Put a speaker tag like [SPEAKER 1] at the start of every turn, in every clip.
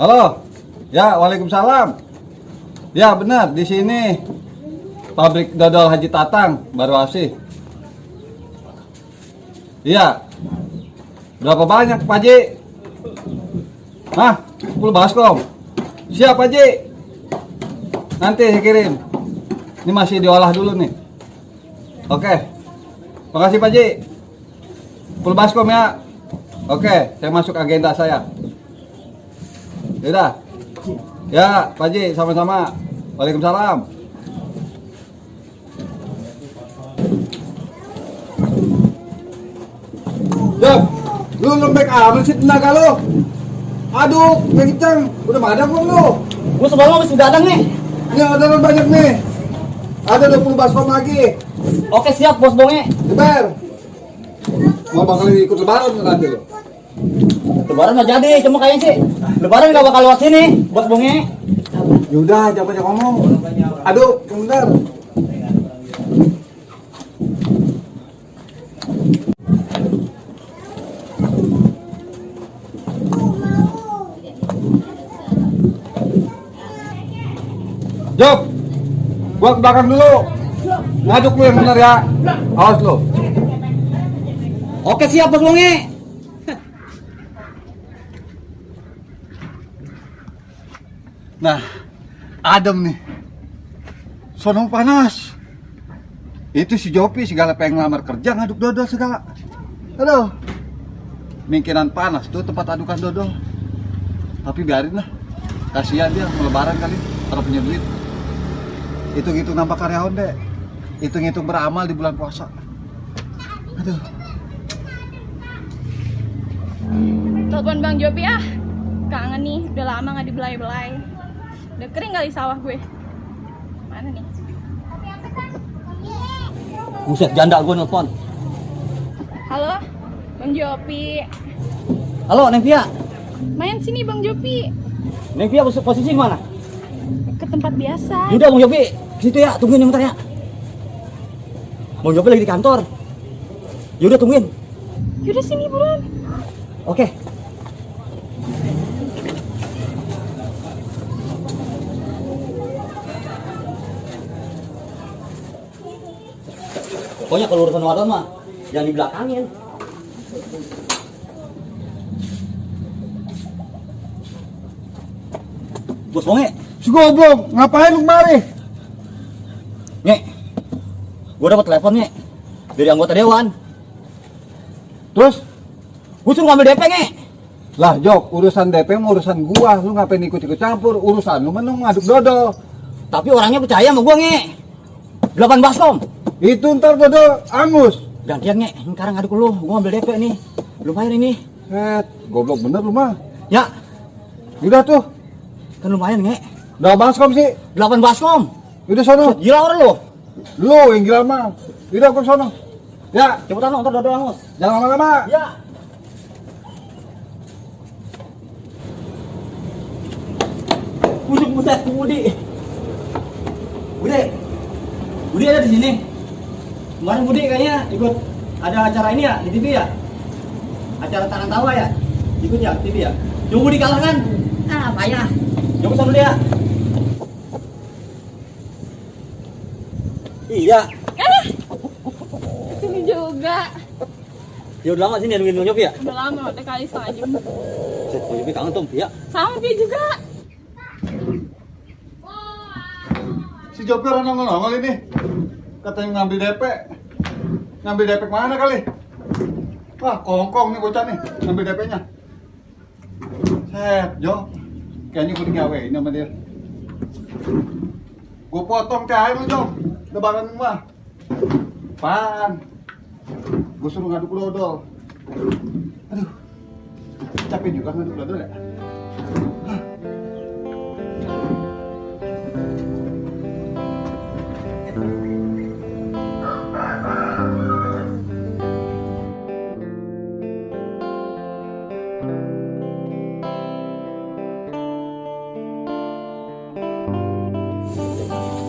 [SPEAKER 1] Halo. Ya, Waalaikumsalam. Ya, benar, di sini pabrik dodol Haji Tatang, Baru Asih. Iya. Berapa banyak, Pak Haji? Hah? 10 baskom. Siap, Pak Haji. Nanti saya kirim. Ini masih diolah dulu nih. Oke. Makasih, Pak Haji. 10 baskom ya. Oke, saya masuk agenda saya. Yaudah. Ya, Pak Haji, sama-sama. Waalaikumsalam. Ya, lu lembek amat sih tenaga lu. Aduh, kencang. Udah madam belum lu?
[SPEAKER 2] Gue sebelum habis begadang nih.
[SPEAKER 1] Ini orderan banyak nih. Ada 20 baskom lagi.
[SPEAKER 2] Oke siap bos bonge.
[SPEAKER 1] Jeber. Mau bakal ikut lebaran nanti lu?
[SPEAKER 2] Lebaran nggak jadi, cuma kayaknya sih Lebaran nggak bakal lewat sini bos bonge.
[SPEAKER 1] Yaudah, jangan banyak ngomong. Aduh, bentar. Job, gua ke belakang dulu. Ngaduk lu yang bener ya. Awas lu.
[SPEAKER 2] Oke siap bos bonge.
[SPEAKER 1] Nah, adem nih. Sono panas. Itu si Jopi segala pengen ngelamar kerja ngaduk dodol segala. Aduh. Mungkinan panas tuh tempat adukan dodol. Tapi biarin lah. Kasihan dia mau lebaran kali kalau punya duit. Hitung-hitung nambah karyawan deh. Hitung-hitung beramal di bulan puasa. Aduh.
[SPEAKER 3] Telepon Bang Jopi ah. Kangen nih, udah lama nggak dibelai-belai. Udah kering kali sawah gue. Mana nih?
[SPEAKER 2] Buset janda gue nelfon.
[SPEAKER 3] Halo, Bang Jopi.
[SPEAKER 2] Halo Neng Pia.
[SPEAKER 3] Main sini Bang Jopi.
[SPEAKER 2] Neng Pia posisi mana?
[SPEAKER 3] Ke tempat biasa.
[SPEAKER 2] Yaudah Bang Jopi, ke situ ya, tungguin bentar ya. Bang Jopi lagi di kantor. Yaudah tungguin.
[SPEAKER 3] Yaudah sini buruan.
[SPEAKER 2] Oke. Pokoknya kalau urusan wadon mah jangan dibelakangin. Bos bonge.
[SPEAKER 1] Si goblok, ngapain lu kemari?
[SPEAKER 2] Nge, gue dapat telepon Nge dari anggota dewan.
[SPEAKER 1] Terus?
[SPEAKER 2] Gue suruh ngambil DP Nge.
[SPEAKER 1] Lah Jok, urusan DP mah urusan gua. Lu ngapain ikut-ikut campur? Urusan lu mah ngaduk dodol.
[SPEAKER 2] Tapi orangnya percaya sama gue Nge. 8 baskom.
[SPEAKER 1] Itu ntar dodol angus.
[SPEAKER 2] Gantian Nge, ini sekarang ngaduk lu. Gue ngambil DP nih. Lumayan ini.
[SPEAKER 1] Goblok bener lu mah.
[SPEAKER 2] Ya,
[SPEAKER 1] Udah tuh.
[SPEAKER 2] kan lumayan Nge.
[SPEAKER 1] Udah baskom sih.
[SPEAKER 2] 8 baskom.
[SPEAKER 1] Udah sono.
[SPEAKER 2] Gila orang lu.
[SPEAKER 1] Lu yang gila mah. Udah ke sono. Ya,
[SPEAKER 2] Cepetan dong, ntar dodol angus.
[SPEAKER 1] jangan lama-lama.
[SPEAKER 2] Ya. Buset Budi. Budi ada di sini. Kemarin Budi kayaknya ikut ada acara ini ya di TV ya. Acara tangan tawa ya. Ikut ya TV ya. Coba Budi kalah kan? Ah payah. Coba sama dia. Iya.
[SPEAKER 3] Sini juga.
[SPEAKER 2] Ya udah lama sini nungguin Bang Yopi ya.
[SPEAKER 3] Udah lama, udah kali setengah jam.
[SPEAKER 2] Set, Bang Yopi kangen tuh ya.
[SPEAKER 3] Sama dia juga.
[SPEAKER 1] Si Jopi orang nongol-nongol ini. Katanya ngambil DP. Ngambil DP kemana kali? Wah, kongkong nih bocah nih. Ngambil DP-nya. Set, Jo. Kayaknya gue digawein sama dia. Gue potong THR lu, Jo. Lebaran mah. Pan. Gue suruh ngaduk dodol. Aduh. Capek juga ngaduk dodol ya.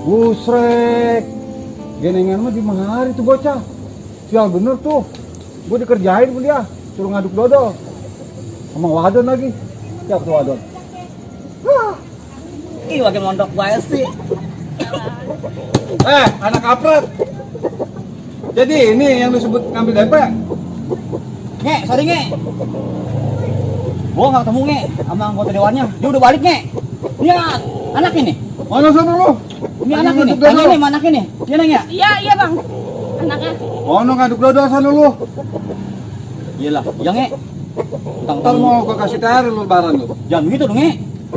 [SPEAKER 1] Busrek. Genengan mah di hari tuh bocah. Sial bener tuh. Gue dikerjain sama dia. Suruh ngaduk dodol. Sama wadon lagi. Siapa tuh wadon?
[SPEAKER 2] Ih, pakai mondok bae sih.
[SPEAKER 1] Anak kampret. Jadi ini yang disebut ngambil DP.
[SPEAKER 2] Nge, sorry nge. Gua nggak ketemu nge sama anggota dewannya. Dia udah balik nge. Iya, anak ini.
[SPEAKER 1] Mana sana lu?
[SPEAKER 2] Ini anak ini. Tanya nih, mana ini? Dia nanya.
[SPEAKER 3] Iya bang, anaknya.
[SPEAKER 1] Mana ngaduk dodol sana lu?
[SPEAKER 2] Iyalah, iya nge.
[SPEAKER 1] Ntar mau gua kasih THR lu lebaran lu.
[SPEAKER 2] Jangan begitu dong nge.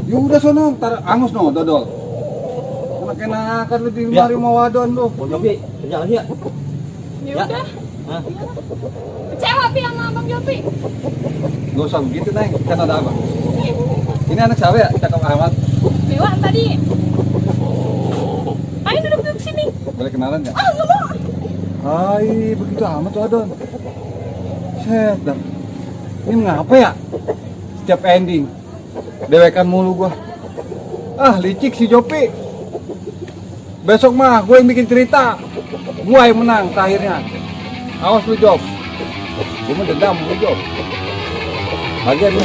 [SPEAKER 1] Ya udah sono, ntar angus no dodol. Enak-enakan lu di mari mau wadon lu.
[SPEAKER 2] Bang Jopi, kerja lagi ya?
[SPEAKER 3] Ya
[SPEAKER 2] Ya.
[SPEAKER 3] udah.
[SPEAKER 2] Hah?
[SPEAKER 3] Kecewa Pi sama Bang Jopi.
[SPEAKER 1] Gak usah begitu, Neng. Kan ada apa? Ini anak siapa ya? Cakep amat.
[SPEAKER 3] Dewan tadi. Ayo duduk sini.
[SPEAKER 1] Boleh kenalan ya?
[SPEAKER 3] Ah, nggak mau.
[SPEAKER 1] Hai, begitu amat tuh adon. Set, dah. Ini ngapa ya? Setiap ending dewekan mulu gua. Ah, licik si Jopi. Besok mah gue yang bikin cerita. Gua yang menang akhirnya. Awas lu, Job. Gue mah dendam lu, Job. Bagian lu.